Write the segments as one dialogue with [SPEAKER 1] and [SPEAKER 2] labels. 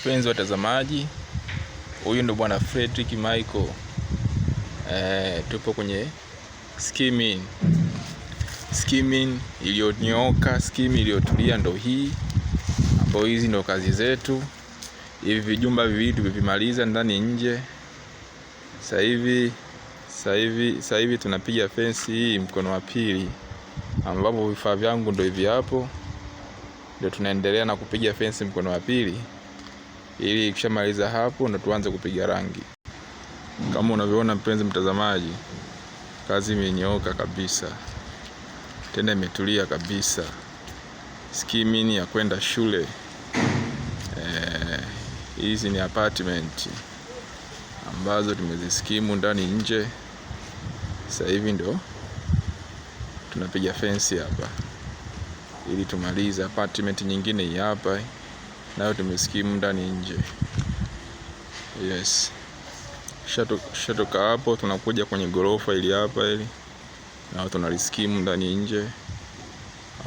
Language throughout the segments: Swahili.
[SPEAKER 1] Wapenzi watazamaji, huyu ndo bwana Fredrick Michael. Tupo kwenye skimming. Skimming iliyonyooka, skimming iliyotulia ndo hii, ambayo hizi ndo kazi zetu. Hivi vijumba viwili tumevimaliza ndani nje. Sasa hivi tunapiga fensi hii mkono wa pili, ambapo vifaa vyangu ndo hivi hapo, ndio tunaendelea na kupiga fensi mkono wa pili, ili ikishamaliza hapo ndo tuanze kupiga rangi. Kama unavyoona mpenzi mtazamaji, kazi imenyooka kabisa, tena imetulia kabisa. Skimming ya kwenda shule. Hizi ni apartment ambazo tumeziskimu ndani nje. Sasa hivi ndo tunapiga fensi hapa ili tumalize. Apartment nyingine hii hapa nayo tumeskimu ndani nje. Yes, shatoka hapo, tunakuja kwenye gorofa ili hapa ili nao tunaliskimu ndani nje,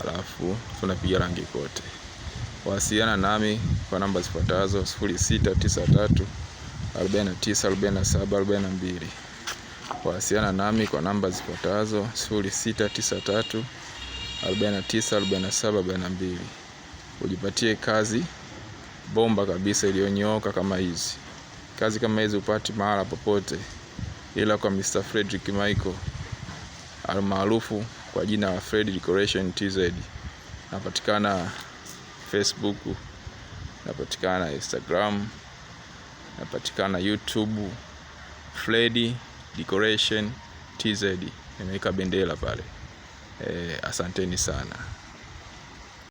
[SPEAKER 1] alafu tunapiga rangi kote. Wasiliana nami kwa namba zifuatazo: 0693 49 47 42. Wasiliana nami kwa namba zifuatazo: 0693 49 47 42. Ujipatie kazi bomba kabisa iliyonyooka kama hizi. Kazi kama hizi upati mahala popote ila kwa Mr. Fredrick Michael almaarufu kwa jina la Fred Decoration TZ. Napatikana Facebook, napatikana Instagram, napatikana YouTube, Fred Decoration TZ. Nimeweka bendera pale. Asanteni sana.